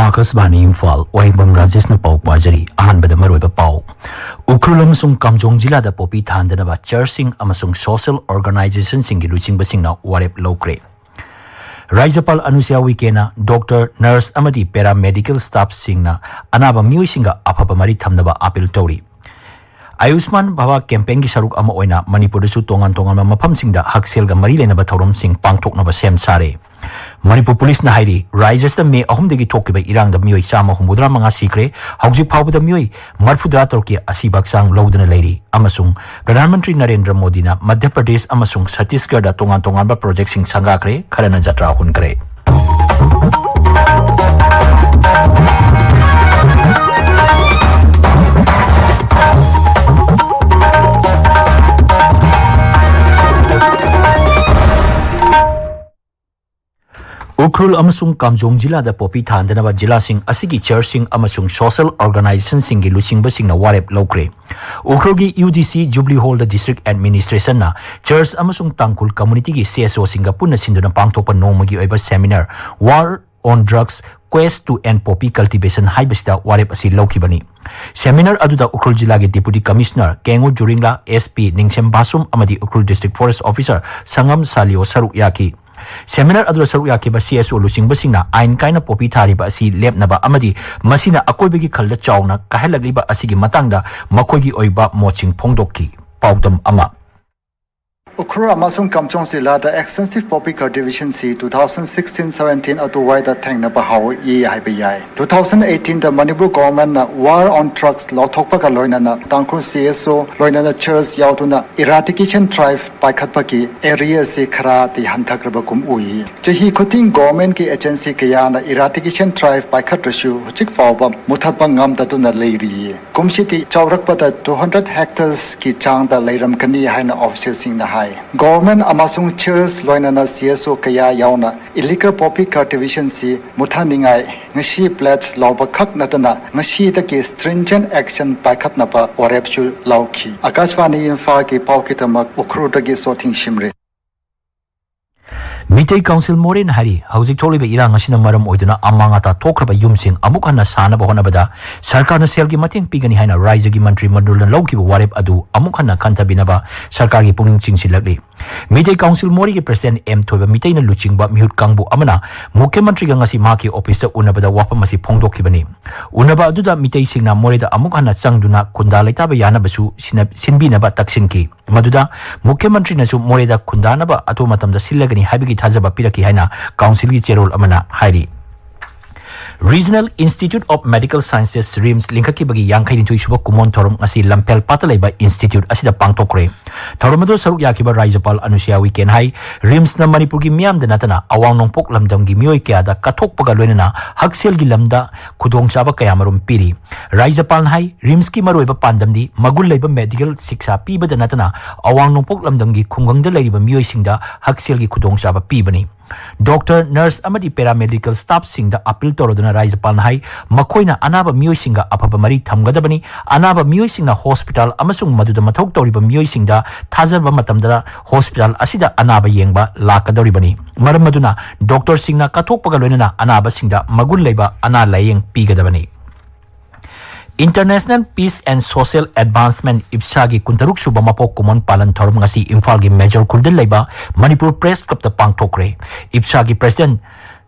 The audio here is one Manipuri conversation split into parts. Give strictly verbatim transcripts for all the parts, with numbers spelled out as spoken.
ꯑꯥꯀꯥꯁꯕꯥꯅꯤ ꯏꯝꯐꯥꯜ, ꯋꯥꯍꯦꯡꯕꯝ ꯔꯥꯖꯦꯁꯅ ꯄꯥꯎ ꯄꯥꯖꯔꯤ꯫ ꯑꯍꯥꯟꯕꯗ ꯃꯔꯨꯑꯣꯏꯕ ꯄꯥꯎ꯫ ꯎꯈ꯭ꯔꯨꯜ ꯑꯃꯁꯨꯡ ꯀꯥꯝꯖꯣꯡ ꯖꯤꯂꯥꯗ ꯄꯣꯄꯤ ꯊꯥꯍꯟꯗꯅꯕ ꯆꯔꯆꯁꯤꯡ ꯑꯃꯁꯨꯡ ꯁꯣꯁꯤꯌꯦꯜ ꯑꯣꯔꯒꯅꯥꯏꯖꯦꯁꯟꯁꯤꯡꯒꯤ ꯂꯨꯆꯤꯡꯕꯁꯤꯡꯅ ꯋꯥꯔꯦꯞ ꯂꯧꯈ꯭ꯔꯦ꯫ ꯔꯥꯖ꯭ꯌꯄꯥꯜ ꯑꯅꯨꯁ꯭ꯌꯥ ꯎꯏꯀꯦꯅ ꯗꯣꯛꯇꯔ, ꯅꯔꯁ ꯑꯃꯗꯤ ꯄꯦꯔꯥꯃꯦꯗꯤꯀꯦꯜ ꯁ꯭ꯇꯥꯐꯁꯤꯡꯅ ꯑꯅꯥꯕ ꯃꯤꯑꯣꯏꯁꯤꯡꯒ ꯑꯐꯕ ꯃꯔꯤ ꯊꯝꯅꯕ ꯑꯥꯄꯤꯜ ꯇꯧꯔꯤ꯫ ꯑꯌꯨꯁꯃꯥꯟ ꯚꯥꯕꯥ ꯀꯦꯝꯄꯦꯟꯒꯤ ꯁꯔꯨꯛ ꯑꯃ ꯑꯣꯏꯅ ꯃꯅꯤꯄꯨꯔꯗꯁꯨ ꯇꯣꯉꯥꯟ ꯇꯣꯉꯥꯟꯕ ꯃꯐꯝꯁꯤꯡꯗ ꯍꯛꯁꯦꯜꯒ ꯃꯔꯤ ꯂꯩꯅꯕ ꯊꯧꯔꯝꯁꯤꯡ ꯄꯥꯡꯊꯣꯛꯅꯕ ꯁꯦꯝ ꯁꯥꯔꯦ꯫ ꯃꯅꯤꯄꯨꯔ ꯄꯨꯂꯤꯁꯅ ꯍꯥꯏꯔꯤ, ꯔꯥꯖ꯭ꯌꯁꯤꯗ ꯃꯦ ꯑꯍꯨꯝꯗꯒꯤ ꯊꯣꯛꯈꯤꯕ ꯏꯔꯥꯡꯗ ꯃꯤꯑꯣꯏ ꯆꯥꯝꯃ ꯍꯨꯝꯐꯨꯇꯔꯥ ꯃꯉꯥ ꯁꯤꯈ꯭ꯔꯦ꯫ ꯍꯧꯖꯤꯛ ꯐꯥꯎꯕꯗ ꯃꯤꯑꯣꯏ ꯃꯔꯤꯐꯨꯇꯔꯥ ꯇꯔꯨꯛꯀꯤ ꯑꯁꯤꯕ ꯍꯛꯆꯥꯡ ꯂꯧꯗꯨꯅ ꯂꯩꯔꯤ꯫ ꯑꯃꯁꯨꯡ ꯄ꯭ꯔꯙꯥꯟ ꯃꯟꯇ꯭ꯔꯤ ꯅꯔꯦꯟꯗ꯭ꯔ ꯃꯣꯗꯤꯅ ꯃꯙ꯭ꯌ ꯄ꯭ꯔꯗꯦꯁ ꯑꯃꯁꯨꯡ ꯁꯠꯇꯤꯁꯒꯔꯗ ꯇꯣꯉꯥꯟ ꯇꯣꯉꯥꯟꯕ ꯄ꯭ꯔꯣꯖꯦꯛꯁꯤꯡ ꯁꯪꯒꯥꯈ꯭ꯔꯦ, ꯈꯔꯅ ꯖꯇ꯭ꯔꯥ ꯍꯨꯟꯈ꯭ꯔꯦ꯫ ꯎꯈ꯭ꯔꯨꯜ ꯑꯃꯁꯨꯡ ꯀꯥꯝꯖꯣꯡ ꯖꯤꯂꯥꯗ ꯄꯣꯄꯤ ꯊꯥꯍꯟꯗꯅꯕ ꯖꯤꯂꯥꯁꯤꯡ ꯑꯁꯤꯒꯤ ꯆꯔꯆꯁꯤꯡ ꯑꯃꯁꯨꯡ ꯁꯣꯁꯤꯌꯦꯜ ꯑꯣꯔꯒꯅꯥꯏꯖꯦꯁꯟꯁꯤꯡꯒꯤ ꯂꯨꯆꯤꯡꯕꯁꯤꯡꯅ ꯋꯥꯔꯦꯞ ꯂꯧꯈ꯭ꯔꯦ꯫ ꯎꯈ꯭ꯔꯨꯜꯒꯤ ꯌꯨ ꯗꯤ ꯁꯤ ꯖꯨꯕ꯭ꯂꯤ ꯍꯣꯜꯗ ꯗꯤꯁꯇ꯭ꯔꯤꯛ ꯑꯦꯗꯃꯤꯅꯤꯁꯇ꯭ꯔꯦꯁꯟꯅ ꯆꯔꯆ ꯑꯃꯁꯨꯡ ꯇꯥꯡꯈꯨꯜ ꯀꯝꯃꯨꯅꯤꯇꯤꯒꯤ ꯁꯤ ꯑꯦꯁ ꯑꯣꯁꯤꯡꯒ ꯄꯨꯟꯅ ꯁꯤꯟꯗꯨꯅ ꯄꯥꯡꯊꯣꯛꯄ ꯅꯣꯡꯃꯒꯤ ꯑꯣꯏꯕ seminar War on Drugs, Quest to End Poppy Cultivation ꯍꯥꯏꯕꯁꯤꯗ ꯋꯥꯔꯦꯞ ꯑꯁꯤ ꯂꯧꯈꯤꯕꯅꯤ꯫ ꯁꯦꯃꯤꯅꯥꯔ ꯑꯗꯨꯗ ꯎꯈ꯭ꯔꯨꯜ ꯖꯤꯂꯥꯒꯤ ꯗꯤꯄꯨꯇꯤ ꯀꯃꯤꯁꯅꯔ ꯀꯦꯡꯉꯨ ꯖꯨꯔꯤꯡꯂꯥ, ꯑꯦꯁ ꯄꯤ ꯅꯤꯡꯁꯦꯝ ꯕꯥꯁꯨꯝ ꯑꯃꯗꯤ ꯎꯈ꯭ꯔꯨꯜ ꯗꯤꯁꯇ꯭ꯔꯤꯛ ꯐꯣꯔꯦꯁ꯭ꯠ ꯑꯣꯐꯤꯁꯔ ꯁꯪꯉꯝ ꯁꯥꯂꯤꯌꯣ ꯁꯔꯨꯛ ꯌꯥꯈꯤ꯫ ꯁꯦꯃꯤꯅꯥꯔ ꯑꯗꯨꯗ ꯁꯔꯨꯛ ꯌꯥꯈꯤꯕ ꯁꯤ ꯑꯦꯁ ꯑꯣ ꯂꯨꯆꯤꯡꯕꯁꯤꯡꯅ ꯑꯥꯏꯟ ꯀꯥꯏꯅ ꯄꯣꯄꯤ ꯊꯥꯔꯤꯕ ꯑꯁꯤ ꯂꯦꯞꯅꯕ ꯑꯃꯗꯤ ꯃꯁꯤꯅ ꯑꯀꯣꯏꯕꯒꯤ ꯈꯜꯗ ꯆꯥꯎꯅ ꯀꯥꯏꯍꯜꯂꯛꯂꯤꯕ ꯑꯁꯤꯒꯤ ꯃꯇꯥꯡꯗ ꯃꯈꯣꯏꯒꯤ ꯑꯣꯏꯕ ꯃꯣꯠꯁꯤꯡ ꯐꯣꯡꯗꯣꯛꯈꯤ꯫ ꯄꯥꯎꯗꯝ ꯑꯃ꯫ ꯎꯈ꯭ꯔꯨꯜ ꯑꯃꯁꯨꯡ ꯀꯥꯝꯖꯣꯡ ꯖꯤꯂꯥꯗ ꯑꯦꯛꯁꯇꯦꯟꯁꯤꯚ ꯄꯣꯄꯤ ꯀꯜꯇꯤꯚꯦꯁꯟꯁꯤ ꯇꯨ ꯊꯥꯎꯖꯟ ꯁꯤꯛꯁꯇꯤꯟ ꯁꯚꯦꯟꯇꯤꯟ ꯑꯗꯨꯋꯥꯏꯗ ꯊꯦꯡꯅꯕ ꯍꯧꯏ ꯍꯥꯏꯕ ꯌꯥꯏ꯫ ꯇꯨ ꯊꯥꯎꯖꯟ ꯑꯩꯠꯇꯤꯟꯗ ꯃꯅꯤꯄꯨꯔ ꯒꯣꯚꯔꯟꯃꯦꯟꯠꯅ War on Drugs ꯂꯥꯎꯊꯣꯛꯄꯒ ꯂꯣꯏꯅꯅ ꯇꯥꯡꯈꯨꯜ ꯁꯤ ꯑꯦꯁ ꯑꯣ ꯂꯣꯏꯅꯅ ꯆꯔꯆ ꯌꯥꯎꯗꯨꯅ ꯏꯔꯥꯗꯤꯀꯦꯁꯟ ꯗ꯭ꯔꯥꯏꯚ ꯄꯥꯏꯈꯠꯄꯒꯤ ꯑꯦꯔꯤꯌꯥꯁꯤ ꯈꯔꯗꯤ ꯍꯟꯊꯈ꯭ꯔꯕꯒꯨꯝ ꯎꯏ꯫ ꯆꯍꯤ ꯈꯨꯗꯤꯡ ꯒꯣꯚꯔꯟꯃꯦꯟꯠꯀꯤ ꯑꯦꯖꯦꯟꯁꯤ ꯀꯌꯥꯅ ꯏꯔꯥꯗꯤꯀꯦꯁꯟ ꯗ꯭ꯔꯥꯏꯚ ꯄꯥꯏꯈꯠꯇ꯭ꯔꯁꯨ ꯍꯧꯖꯤꯛ ꯐꯥꯎꯕ ꯃꯨꯊꯠꯄ ꯉꯝꯗꯗꯨꯅ ꯂꯩꯔꯤ꯫ ꯀꯨꯝꯁꯤꯗꯤ ꯆꯥꯎꯔꯛꯄꯗ ꯇꯨ ꯍꯟꯗ꯭ꯔꯦꯠ ꯍꯦꯛꯇꯔꯁꯀꯤ ꯆꯥꯡꯗ ꯂꯩꯔꯝꯒꯅꯤ ꯍꯥꯏꯅ ꯑꯣꯐꯤꯁꯤꯌꯦꯜꯁꯤꯡꯅ ꯍꯥꯏ꯫ ꯒꯣꯚꯔꯟꯃꯦꯟꯠ ꯑꯃꯁꯨꯡ ꯆꯔꯆ ꯂꯣꯏꯅꯅ ꯁꯤ ꯑꯦꯁ ꯑꯣ ꯀꯌꯥ ꯌꯥꯎꯅ ꯏꯂꯤꯒꯦꯜ ꯄꯣꯄꯤ ꯀꯜꯇꯤꯚꯦꯁꯟꯁꯤ ꯃꯨꯊꯠꯅꯤꯡꯉꯥꯏ ꯉꯁꯤ ꯄ꯭ꯂꯦꯖ ꯂꯧꯕ ꯈꯛ ꯅꯠꯇꯅ ꯉꯁꯤꯗꯒꯤ ꯁ꯭ꯇ꯭ꯔꯤꯟꯖꯦꯟꯠ ꯑꯦꯛꯁꯟ ꯄꯥꯏꯈꯠꯅꯕ ꯋꯥꯔꯦꯞꯁꯨ ꯂꯧꯈꯤ꯫ ꯑꯀꯥꯁꯕꯥꯅꯤ ꯏꯝꯐꯥꯜꯒꯤ ꯄꯥꯎꯒꯤꯗꯃꯛ ꯎꯈ꯭ꯔꯨꯜꯗꯒꯤ ꯁꯣꯊꯤꯡ ꯁꯤꯝꯔꯦ꯫ ꯃꯤꯇꯩ ꯀꯥꯎꯟꯁꯤꯜ ꯃꯣꯔꯦꯅ ꯍꯥꯏꯔꯤ, ꯍꯧꯖꯤꯛ ꯊꯣꯛꯂꯤꯕ ꯏꯔꯥꯡ ꯑꯁꯤꯅ ꯃꯔꯝ ꯑꯣꯏꯗꯨꯅ ꯑꯃꯥꯡ ꯑꯇꯥ ꯊꯣꯛꯈ꯭ꯔꯕ ꯌꯨꯝꯁꯤꯡ ꯑꯃꯨꯛ ꯍꯟꯅ ꯁꯥꯅꯕ ꯍꯣꯠꯅꯕꯗ ꯁꯔꯀꯥꯔꯅ ꯁꯦꯜꯒꯤ ꯃꯇꯦꯡ ꯄꯤꯒꯅꯤ ꯍꯥꯏꯅ ꯔꯥꯏꯖꯒꯤ ꯃꯟꯇ꯭ꯔꯤ ꯃꯟꯗꯜꯅ ꯂꯧꯈꯤꯕ ꯋꯥꯔꯦꯞ ꯑꯗꯨ ꯑꯃꯨꯛ ꯍꯟꯅ ꯈꯟꯊꯕꯤꯅꯕ ꯁꯔꯀꯥꯔꯒꯤ ꯄꯨꯛꯅꯤꯡ ꯆꯤꯡꯁꯤꯜꯂꯛꯂꯤ꯫ ꯃꯤꯇꯩ ꯀꯥꯎꯟꯁꯤꯜ ꯃꯣꯔꯦꯒꯤ ꯄ꯭ꯔꯁꯤꯗꯦꯟꯠ ꯑꯦꯝ ꯊꯣꯏꯕ ꯃꯤꯇꯩꯅ ꯂꯨꯆꯤꯡꯕ ꯃꯤꯍꯨꯠ ꯀꯥꯡꯕꯨ ꯑꯃꯅ ꯃꯨꯈ꯭ꯌ ꯃꯟꯇ꯭ꯔꯤꯒ ꯉꯁꯤ ꯃꯍꯥꯛꯀꯤ ꯑꯣꯐꯤꯁꯇ ꯎꯅꯕꯗ ꯋꯥꯐꯝ ꯑꯁꯤ ꯐꯣꯡꯗꯣꯛꯈꯤꯕꯅꯤ꯫ ꯎꯅꯕ ꯑꯗꯨꯗ ꯃꯤꯇꯩꯁꯤꯡꯅ ꯃꯣꯔꯦꯗ ꯑꯃꯨꯛ ꯍꯟꯅ ꯆꯪꯗꯨꯅ ꯈꯨꯟꯗꯥ ꯂꯩꯇꯥꯕ ꯌꯥꯅꯕꯁꯨ ꯁꯤꯟꯅ-, ꯁꯤꯟꯕꯤꯅꯕ ꯇꯛꯁꯤꯟꯈꯤ꯫ ꯃꯗꯨꯗ ꯃꯨꯈ꯭ꯌ ꯃꯟꯇ꯭ꯔꯤꯅꯁꯨ ꯃꯣꯔꯦꯗ ꯈꯨꯟꯗꯥꯅꯕ ꯑꯊꯨꯕ ꯃꯇꯝꯗ ꯁꯤꯜꯂꯒꯅꯤ ꯍꯥꯏꯕꯒꯤ ꯊꯥꯖꯕ ꯄꯤꯔꯛꯈꯤ ꯍꯥꯏꯅ ꯀꯥꯎꯟꯁꯤꯜꯒꯤ ꯆꯦꯔꯣꯜ ꯑꯃꯅ ꯍꯥꯏꯔꯤ꯫ Regional Institute of Medical Sciences, RIMS ꯂꯤꯡꯈꯠꯈꯤꯕꯒꯤ ꯌꯥꯡꯈꯩꯅꯤꯊꯣꯏ ꯁꯨꯕ ꯀꯨꯃꯣꯟ ꯊꯧꯔꯝ ꯉꯁꯤ ꯂꯝꯐꯦꯜ ꯄꯥꯠꯇ ꯂꯩꯕ ꯏꯟꯁꯇꯤꯇ꯭ꯌꯨꯠ ꯑꯁꯤꯗ ꯄꯥꯡꯊꯣꯛꯈ꯭ꯔꯦ꯫ ꯊꯧꯔꯝ ꯑꯗꯨꯗ ꯁꯔꯨꯛ ꯌꯥꯈꯤꯕ ꯔꯥꯖ꯭ꯌꯄꯥꯜ ꯑꯅꯨꯁꯨꯌꯥ ꯎꯏꯀꯦꯟ ꯍꯥꯏ, ꯔꯤꯝꯁꯅ ꯃꯅꯤꯄꯨꯔꯒꯤ ꯃꯤꯌꯥꯝꯗ ꯅꯠꯇꯅ ꯑꯋꯥꯡ ꯅꯣꯡꯄꯣꯛ ꯂꯝꯗꯝꯒꯤ ꯃꯤꯑꯣꯏ ꯀꯌꯥꯗ ꯀꯠꯊꯣꯛꯄꯒ ꯂꯣꯏꯅꯅ ꯍꯛꯁꯦꯜꯒꯤ ꯂꯝꯗ ꯈꯨꯗꯣꯡꯆꯥꯕ ꯀꯌꯥꯃꯔꯨꯝ ꯄꯤꯔꯤ꯫ ꯔꯥꯖ꯭ꯌꯄꯥꯜꯅ ꯍꯥꯏ, ꯔꯤꯝꯁꯀꯤ ꯃꯔꯨꯑꯣꯏꯕ ꯄꯥꯟꯗꯝꯗꯤ ꯃꯒꯨꯟ ꯂꯩꯕ ꯃꯦꯗꯤꯀꯦꯜ ꯁꯤꯛꯁꯥ ꯄꯤꯕꯗ ꯅꯠꯇꯅ ꯑꯋꯥꯡ ꯅꯣꯡꯄꯣꯛ ꯂꯝꯗꯝꯒꯤ ꯈꯨꯡꯒꯪꯗ ꯂꯩꯔꯤꯕ ꯃꯤꯑꯣꯏꯁꯤꯡꯗ ꯍꯛꯁꯦꯜꯒꯤ ꯈꯨꯗꯣꯡꯆꯥꯕ ꯄꯤꯕꯅꯤ꯫ ꯗꯣꯛꯇꯔ, ꯅꯔꯁ ꯑꯃꯗꯤ ꯄꯦꯔꯥꯃꯦꯗꯤꯀꯦꯜ ꯁ꯭ꯇꯥꯐꯁꯤꯡꯗ ꯑꯄꯤꯜ ꯇꯧꯔꯗꯨꯅ ꯔꯥꯖ꯭ꯌꯄꯥꯜꯅ ꯍꯥꯏ, ꯃꯈꯣꯏꯅ ꯑꯅꯥꯕ ꯃꯤꯑꯣꯏꯁꯤꯡꯒ ꯑꯐꯕ ꯃꯔꯤ ꯊꯝꯒꯗꯕꯅꯤ꯫ ꯑꯅꯥꯕ ꯃꯤꯑꯣꯏꯁꯤꯡꯅ ꯍꯣꯁꯄꯤꯇꯥꯜ ꯑꯃꯁꯨꯡ ꯃꯗꯨꯗ ꯃꯊꯧ ꯇꯧꯔꯤꯕ ꯃꯤꯑꯣꯏꯁꯤꯡꯗ ꯊꯥꯖꯕ ꯃꯇꯝꯗ ꯍꯣꯁꯄꯤꯇꯥꯜ ꯑꯁꯤꯗ ꯑꯅꯥꯕ ꯌꯦꯡꯕ ꯂꯥꯛꯀꯗꯧꯔꯤꯕꯅꯤ꯫ ꯃꯔꯝ ꯑꯗꯨꯅ ꯗꯣꯛꯇꯔꯁꯤꯡꯅ ꯀꯠꯊꯣꯛꯄꯒ ꯂꯣꯏꯅꯅ ꯑꯅꯥꯕꯁꯤꯡꯗ ꯃꯒꯨꯟ ꯂꯩꯕ ꯑꯅꯥ ꯂꯥꯌꯦꯡ ꯄꯤꯒꯗꯕꯅꯤ꯫ International Peace and Social Advancement, ꯏꯞꯁꯥꯒꯤ ꯀꯨꯟꯇꯔꯨꯛ ꯁꯨꯕ ꯃꯄꯣꯛ ꯀꯨꯝꯑꯣꯟ ꯄꯥꯂꯟ ꯊꯧꯔꯝ ꯉꯁꯤ ꯏꯝꯐꯥꯜꯒꯤ ꯃꯦꯖꯣꯔ ꯈꯨꯜꯗ ꯂꯩꯕ ꯃꯅꯤꯄꯨꯔ ꯄ꯭ꯔꯦꯁ ꯀ꯭ꯂꯕꯇ ꯄꯥꯡꯊꯣꯛꯈ꯭ꯔꯦ꯫ ꯏꯞꯁꯥꯒꯤ ꯄ꯭ꯔꯦꯁꯤꯗꯦꯟꯠ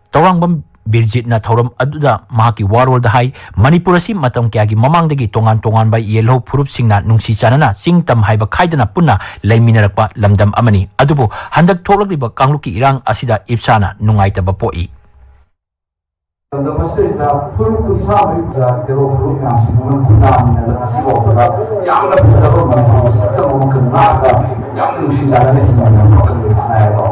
ꯇꯧꯔꯥꯡꯕꯝ ꯕꯤꯔꯖꯤꯠꯅ ꯊꯧꯔꯝ ꯑꯗꯨꯗ ꯃꯍꯥꯛꯀꯤ ꯋꯥꯔꯣꯜꯗ ꯍꯥꯏ, ꯃꯅꯤꯄꯨꯔ ꯑꯁꯤ ꯃꯇꯝ ꯀꯌꯥꯒꯤ ꯃꯃꯥꯡꯗꯒꯤ ꯇꯣꯉꯥꯟ ꯇꯣꯉꯥꯟꯕ ꯌꯦꯜꯍꯧ ꯐꯨꯔꯨꯞꯁꯤꯡꯅ ꯅꯨꯡꯁꯤ ꯆꯥꯟꯅꯅ ꯆꯤꯡ ꯇꯝ ꯍꯥꯏꯕ ꯈꯥꯏꯗꯅ ꯄꯨꯟꯅ ꯂꯩꯃꯤꯟꯅꯔꯛꯄ ꯂꯝꯗꯝ ꯑꯃꯅꯤ꯫ ꯑꯗꯨꯕꯨ ꯍꯟꯗꯛ ꯊꯣꯛꯂꯛꯂꯤꯕ ꯀꯥꯡꯂꯨꯞꯀꯤ ꯏꯔꯥꯡ ꯑꯁꯤꯗ ꯏꯞꯁꯥꯅ ꯅꯨꯡꯉꯥꯏꯇꯕ ꯄꯣꯛꯏ꯫ ꯂꯝꯗꯝ ꯑꯁꯤꯗꯩꯁꯤꯗ ꯐꯨꯔꯨꯞ ꯀꯨꯟꯊ꯭ꯔꯥ ꯃꯔꯤ ꯌꯦꯜꯍꯧ ꯐꯨꯔꯨꯞ ꯃꯌꯥꯝꯁꯤꯅ ꯈꯨꯟꯗꯥꯃꯤꯟꯅꯗꯅ ꯉꯁꯤ ꯐꯥꯎꯕꯗ ꯌꯥꯝꯅ ꯐꯖꯕ ꯃꯅꯤꯄꯨꯔꯒꯤ ꯁꯛꯇꯝ ꯑꯃꯈꯛ ꯉꯥꯛꯑꯒ ꯌꯥꯝꯅ ꯅꯨꯡꯁꯤ ꯆꯥꯟꯅꯅ ꯍꯤꯡꯃꯤꯟꯅꯕ ꯃꯈꯜ ꯂꯩ ꯍꯥꯏꯕꯗꯣ꯫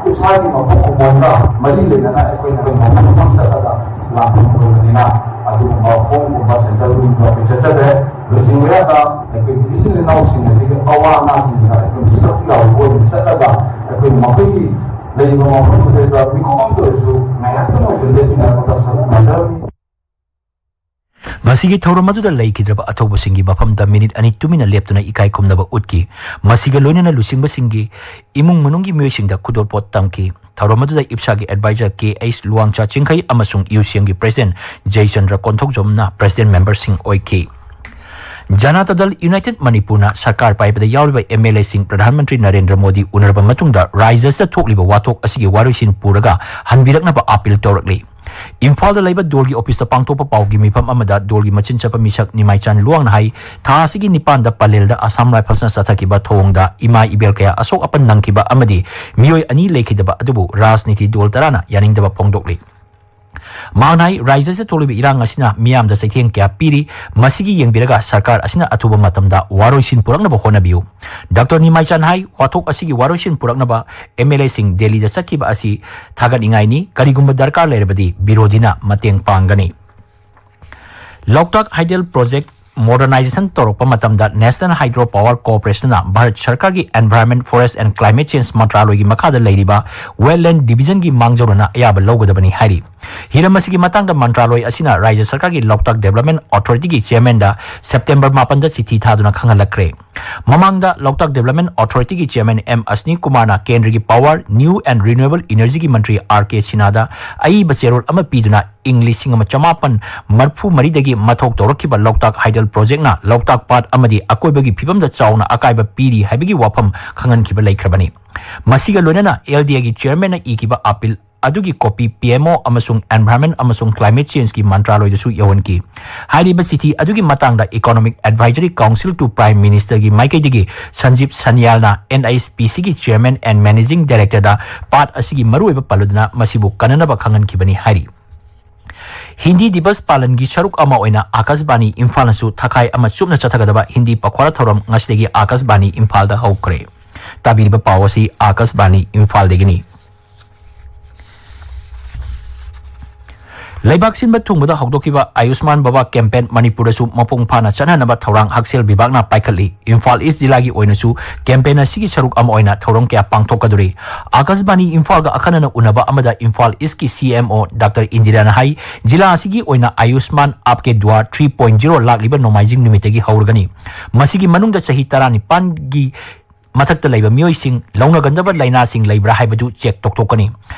ꯏꯞꯁꯥꯒꯤ ꯃꯄꯣꯛ ꯀꯨꯝꯑꯣꯟꯒ ꯃꯔꯤ ꯂꯩꯅꯅ ꯑꯩꯈꯣꯏꯅ ꯃꯐꯝ ꯃꯐꯝ ꯆꯠꯂꯒ ꯂꯥꯛꯄ ꯑꯣꯏꯕꯅꯤꯅ ꯑꯗꯨꯒꯨꯝꯕ ꯍꯣꯝꯒꯨꯝꯕ ꯁꯦꯟꯇꯔꯒꯨꯝꯕꯗ ꯑꯩꯈꯣꯏ ꯆꯠꯆꯗ꯭ꯔꯦ꯫ ꯂꯣꯏꯁꯤꯟꯕ ꯌꯥꯗ ꯑꯩꯈꯣꯏꯒꯤ ꯏꯆꯤꯜ ꯏꯅꯥꯎꯁꯤꯡ ꯑꯁꯤꯒꯤ ꯑꯋꯥ ꯑꯅꯥꯁꯤꯡꯗ ꯑꯩꯈꯣꯏ ꯁꯔꯨꯛ ꯌꯥꯎꯕ ꯑꯣꯏꯅ ꯆꯠꯂꯒ ꯑꯩꯈꯣꯏ ꯃꯈꯣꯏꯒꯤ ꯂꯩꯔꯤꯕ ꯃꯐꯝꯗꯨꯗ ꯃꯤꯀꯨꯞ ꯑꯃꯇ ꯑꯣꯏꯔꯁꯨ ꯉꯥꯏꯍꯥꯛꯇꯪ ꯑꯣꯏꯔꯁꯨ ꯂꯦꯞꯃꯤꯟꯅꯔꯒ ꯁꯔꯨꯛ ꯌꯥꯖꯔꯝꯃꯤ꯫ ꯃꯁꯤꯒꯤ ꯊꯧꯔꯝ ꯑꯗꯨꯗ ꯂꯩꯈꯤꯗ꯭ꯔꯕ ꯑꯊꯧꯕꯁꯤꯡꯒꯤ ꯃꯐꯝꯗ ꯃꯤꯅꯤꯠ ꯑꯅꯤ ꯇꯨꯃꯤꯟꯅ ꯂꯦꯞꯇꯨꯅ ꯏꯀꯥꯏ ꯈꯨꯝꯅꯕ ꯎꯠꯈꯤ꯫ ꯃꯁꯤꯒ ꯂꯣꯏꯅꯅ ꯂꯨꯆꯤꯡꯕꯁꯤꯡꯒꯤ ꯏꯃꯨꯡ ꯃꯅꯨꯡꯒꯤ ꯃꯤꯑꯣꯏꯁꯤꯡꯗ ꯈꯨꯗꯣꯜꯄꯣꯠ ꯇꯝꯈꯤ꯫ ꯊꯧꯔꯝ ꯑꯗꯨꯗ ꯏꯞꯁꯥꯒꯤ ꯑꯦꯗꯚꯥꯏꯖꯔ ꯀꯦ ꯑꯩꯆ ꯂꯨꯋꯥꯡꯆꯥ ꯆꯤꯡꯈꯩ ꯑꯃꯁꯨꯡ ꯌꯨꯁꯤꯑꯦꯝꯒꯤ ꯄ꯭ꯔꯦꯁꯤꯗꯦꯟꯠ ꯖꯌꯆꯟꯗ꯭ꯔ ꯀꯣꯟꯊꯧꯖꯝꯅ ꯄ꯭ꯔꯦꯁꯤꯗꯦꯟꯠ ꯃꯦꯝꯕꯔꯁꯤꯡ ꯑꯣꯏꯈꯤ꯫ ꯖꯅꯇꯥ ꯗꯜ ꯌꯨꯅꯥꯏꯇꯦꯗ ꯃꯅꯤꯄꯨꯔꯅ ꯁꯔꯀꯥꯔ ꯄꯥꯏꯕꯗ ꯌꯥꯎꯔꯤꯕ ꯑꯦꯝ ꯑꯦꯜ ꯑꯦꯁꯤꯡ ꯄ꯭ꯔꯙꯥꯟ ꯃꯟꯇ꯭ꯔꯤ ꯅꯔꯦꯟꯗ꯭ꯔ ꯃꯣꯗꯤ ꯎꯅꯔꯕ ꯃꯇꯨꯡꯗ ꯔꯥꯏꯖ꯭ꯌ ꯑꯁꯤꯗ ꯊꯣꯛꯂꯤꯕ ꯋꯥꯊꯣꯛ ꯑꯁꯤꯒꯤ ꯋꯥꯔꯣꯏꯁꯤꯟ ꯄꯨꯔꯒ ꯍꯟꯕꯤꯔꯛꯅꯕ ꯑꯥꯄꯤꯜ ꯇꯧꯔꯛꯂꯤ꯫ ꯏꯝꯐꯥꯜꯗ ꯂꯩꯕ ꯗꯣꯜꯒꯤ ꯑꯣꯐꯤꯁꯇ ꯄꯥꯡꯊꯣꯛꯄ ꯄꯥꯎꯒꯤ ꯃꯤꯐꯝ ꯑꯃꯗ ꯗꯣꯜꯒꯤ ꯃꯆꯤꯟ ꯆꯠꯄ ꯃꯤꯁꯛ ꯅꯤꯃꯥꯏꯆꯥꯟ ꯂꯨꯋꯥꯡꯅ ꯍꯥꯏ, ꯊꯥ ꯑꯁꯤꯒꯤ ꯅꯤꯄꯥꯟꯗ ꯄꯂꯦꯜꯗ ꯑꯁꯥꯝ ꯔꯥꯏꯐꯜꯁꯅ ꯆꯠꯊꯈꯤꯕ ꯊꯧꯑꯣꯡꯗ ꯏꯃꯥ ꯏꯕꯦꯜ ꯀꯌꯥ ꯑꯁꯣꯛ ꯑꯄꯟ ꯅꯪꯈꯤꯕ ꯑꯃꯗꯤ ꯃꯤꯑꯣꯏ ꯑꯅꯤ ꯂꯩꯈꯤꯗꯕ ꯑꯗꯨꯕꯨ ꯔꯥꯖꯅꯤꯇꯤ ꯗꯣꯜ ꯇꯔꯥꯅ ꯌꯥꯅꯤꯡꯗꯕ ꯐꯣꯡꯗꯣꯛꯂꯤ꯫ ꯃꯍꯥꯛꯅ ꯍꯥꯏ, ꯔꯥꯏꯖ꯭ꯌ ꯑꯁꯤꯗ ꯊꯣꯛꯂꯤꯕ ꯏꯔꯥꯡ ꯑꯁꯤꯅ ꯃꯤꯌꯥꯝꯗ ꯆꯩꯊꯦꯡ ꯀꯌꯥ ꯄꯤꯔꯤ꯫ ꯃꯁꯤꯒꯤ ꯌꯦꯡꯕꯤꯔꯒ ꯁꯔꯀꯥꯔ ꯑꯁꯤꯅ ꯑꯊꯨꯕ ꯃꯇꯝꯗ ꯋꯥꯔꯣꯏꯁꯤꯟ ꯄꯨꯔꯛꯅꯕ ꯍꯣꯠꯅꯕꯤꯌꯨ꯫ ꯗꯥꯛꯇꯔ ꯅꯤꯃꯥꯏꯆꯥꯟ ꯍꯥꯏ, ꯋꯥꯊꯣꯛ ꯑꯁꯤꯒꯤ ꯋꯥꯔꯣꯏꯁꯤꯟ ꯄꯨꯔꯛꯅꯕ ꯑꯦꯝ ꯑꯦꯜ ꯑꯦꯁꯤꯡ ꯗꯦꯜꯂꯤꯗ ꯆꯠꯈꯤꯕ ꯑꯁꯤ ꯊꯥꯒꯠꯅꯤꯡꯉꯥꯏꯅꯤ꯫ ꯀꯔꯤꯒꯨꯝꯕ ꯗꯔꯀꯥꯔ ꯂꯩꯔꯕꯗꯤ ꯕꯤꯔꯣꯙꯤꯅ ꯃꯇꯦꯡ ꯄꯥꯡꯒꯅꯤ꯫ ꯂꯣꯛꯇꯥꯛ ꯍꯥꯏꯗꯦꯜ ꯄ꯭ꯔꯣꯖꯦꯛ ꯃꯣꯗꯔꯅꯥꯏꯖꯦꯁꯟ ꯇꯧꯔꯛꯄ ꯃꯇꯝꯗ National Hydro Power Corporationꯅ ꯚꯥꯔꯠ ꯁꯔꯀꯥꯔꯒꯤ Environment, Forest and Climate Change ꯃꯟꯇ꯭ꯔꯥꯂꯣꯏꯒꯤ ꯃꯈꯥꯗ ꯂꯩꯔꯤꯕ Wetland Divisionꯒꯤ ꯃꯥꯡꯖꯧꯅꯅ ꯑꯌꯥꯕ ꯂꯧꯒꯗꯕꯅꯤ ꯍꯥꯏꯔꯤ꯫ ꯍꯤꯔꯝ ꯑꯁꯤꯒꯤ ꯃꯇꯥꯡꯗ ꯃꯟꯇ꯭ꯔꯥꯂꯣꯏ ꯑꯁꯤꯅ ꯔꯥꯏꯖ꯭ꯌ ꯁꯔꯀꯥꯔꯒꯤ ꯂꯣꯛꯇꯥꯛ Development Authorityꯒꯤ Chairmanꯗ September ꯃꯥꯄꯟꯗ ꯆꯤꯊꯤ ꯊꯥꯗꯨꯅ ꯈꯪꯍꯜꯂꯛꯈ꯭ꯔꯦ꯫ ꯃꯃꯥꯡꯗ ꯂꯣꯛꯇꯥꯛ Development Authorityꯒꯤ Chairman ꯑꯦꯝ ꯑꯁꯅꯤ ꯀꯨꯃꯥꯔꯅ ꯀꯦꯟꯗ꯭ꯔꯒꯤ Power, New and Renewable Energyꯒꯤ Mantri R ꯀꯦ ꯁꯤꯟꯍꯥꯗ ꯑꯏꯕ ꯆꯦꯔꯣꯜ ꯑꯃ ꯄꯤꯗꯨꯅ ꯏꯪ ꯂꯤꯁꯤꯡ ꯑꯃ ꯆꯃꯥꯄꯟ ꯃꯔꯤꯐꯨ ꯃꯔꯤꯗꯒꯤ ꯃꯊꯧ ꯇꯧꯔꯛꯈꯤꯕ ꯂꯣꯛꯇꯥꯛ ꯍꯥꯏꯗꯜ ꯄ꯭ꯔꯣꯖꯦꯛꯅ ꯂꯣꯛꯇꯥꯛ ꯄꯥꯠ ꯑꯃꯗꯤ ꯑꯀꯣꯏꯕꯒꯤ ꯐꯤꯕꯝꯗ ꯆꯥꯎꯅ ꯑꯀꯥꯏꯕ ꯄꯤꯔꯤ ꯍꯥꯏꯕꯒꯤ ꯋꯥꯐꯝ ꯈꯪꯍꯟꯈꯤꯕ ꯂꯩꯈ꯭ꯔꯕꯅꯤ꯫ ꯃꯁꯤꯒ ꯂꯣꯏꯅꯅ ꯑꯦꯜ ꯗꯤ ꯑꯦꯒꯤ ꯆꯦꯌꯔꯃꯦꯟꯅ ꯏꯈꯤꯕ ꯑꯥꯄꯤꯜ ꯑꯗꯨꯒꯤ ꯀꯣꯄꯤ ꯄꯤ ꯑꯦꯝ ꯑꯣ ꯑꯃꯁꯨꯡ Environment ꯑꯃꯁꯨꯡ Climate Changeꯀꯤ ꯃꯟꯇ꯭ꯔꯥꯂꯣꯏꯗꯁꯨ ꯌꯧꯍꯟꯈꯤ꯫ ꯍꯥꯏꯔꯤꯕ ꯆꯤꯊꯤ ꯑꯗꯨꯒꯤ ꯃꯇꯥꯡꯗ Economic Advisory Council to Prime Ministerꯒꯤ ꯃꯥꯏꯀꯩꯗꯒꯤ ꯁꯟꯖꯤꯕ ꯁꯟꯌꯥꯜꯅ ꯑꯦꯟ ꯑꯩꯆ ꯄꯤ ꯁꯤꯒꯤ Chairman and Managing Directorꯗ ꯄꯥꯠ ꯑꯁꯤꯒꯤ ꯃꯔꯨꯑꯣꯏꯕ ꯄꯜꯂꯗꯨꯅ ꯃꯁꯤꯕꯨ ꯀꯟꯅꯅꯕ ꯈꯪꯍꯟꯈꯤꯕꯅꯤ ꯍꯥꯏꯔꯤ꯫ ꯍꯤꯟꯗꯤ ꯗꯤꯕꯁ ꯄꯥꯂꯟꯒꯤ ꯁꯔꯨꯛ ꯑꯃ ꯑꯣꯏꯅ ꯑꯥꯀꯥꯁꯕꯥꯅꯤ ꯏꯝꯐꯥꯜꯅꯁꯨ ꯊꯈꯥꯏ ꯑꯃ ꯆꯨꯞꯅ ꯆꯠꯊꯒꯗꯕ ꯍꯤꯟꯗꯤ ꯄꯈ꯭ꯋꯥꯔꯥ ꯊꯧꯔꯝ ꯉꯁꯤꯗꯒꯤ ꯑꯥꯀꯥꯁꯕꯥꯅꯤ ꯏꯝꯐꯥꯜꯗ ꯍꯧꯈ꯭ꯔꯦ꯫ ꯇꯥꯕꯤꯔꯤꯕ ꯄꯥꯎ ꯑꯁꯤ ꯑꯥꯀꯥꯁꯕꯥꯅꯤ ꯏꯝꯐꯥꯜꯗꯒꯤꯅꯤ꯫ ꯂꯩꯕꯥꯛ ꯁꯤꯟꯕ ꯊꯨꯡꯕꯗ ꯍꯧꯗꯣꯛꯈꯤꯕ ꯑꯥꯌꯨꯁꯃꯥꯟ ꯚꯥꯕꯥ ꯀꯦꯝꯄꯦꯟ ꯃꯅꯤꯄꯨꯔꯗꯁꯨ ꯃꯄꯨꯡ ꯐꯥꯅ ꯆꯠꯅꯅꯕ ꯊꯧꯔꯥꯡ ꯍꯛꯁꯦꯜ ꯕꯤꯚꯥꯒꯅ ꯄꯥꯏꯈꯠꯂꯤ꯫ ꯏꯝꯐꯥꯜ ꯏꯁ ꯖꯤꯂꯥꯒꯤ ꯑꯣꯏꯅꯁꯨ ꯀꯦꯝꯄꯦꯟ ꯑꯁꯤꯒꯤ ꯁꯔꯨꯛ ꯑꯃ ꯑꯣꯏꯅ ꯊꯧꯔꯝ ꯀꯌꯥ ꯄꯥꯡꯊꯣꯛꯀꯗꯧꯔꯤ꯫ ꯑꯥꯀꯥꯁꯕꯥꯅꯤ ꯏꯝꯐꯥꯜꯒ ꯑꯈꯟꯅꯅ ꯎꯅꯕ ꯑꯃꯗ ꯏꯝꯐꯥꯜ ꯏꯁꯀꯤ ꯁꯤ ꯑꯦꯝ ꯑꯣ ꯗꯥꯛꯇꯔ ꯏꯟꯗꯤꯔꯥꯅ ꯍꯥꯏ, ꯖꯤꯂꯥ ꯑꯁꯤꯒꯤ ꯑꯣꯏꯅ ꯑꯥꯌꯨꯁꯃꯥꯟ ꯑꯥꯞꯀꯦ ꯗ꯭ꯋꯥꯔ ꯊ꯭ꯔꯤ ꯄꯣꯏꯟ ꯖꯤꯔꯣ ꯂꯥꯛꯂꯤꯕ ꯅꯣꯡꯃꯥꯏꯖꯤꯡ ꯅꯨꯃꯤꯠꯇꯒꯤ ꯍꯧꯔꯒꯅꯤ꯫ ꯃꯁꯤꯒꯤ ꯃꯅꯨꯡꯗ ꯆꯍꯤ ꯇꯔꯥꯅꯤꯄꯥꯟꯒꯤ ꯃꯊꯛꯇ ꯂꯩꯕ ꯃꯤꯑꯣꯏꯁꯤꯡ ꯂꯧꯅꯒꯟꯗꯕ ꯂꯥꯏꯅꯥꯁꯤꯡ ꯂꯩꯕ꯭ꯔꯥ ꯍꯥꯏꯕꯗꯨ ꯆꯦꯛ ꯇꯧꯊꯣꯛꯀꯅꯤ꯫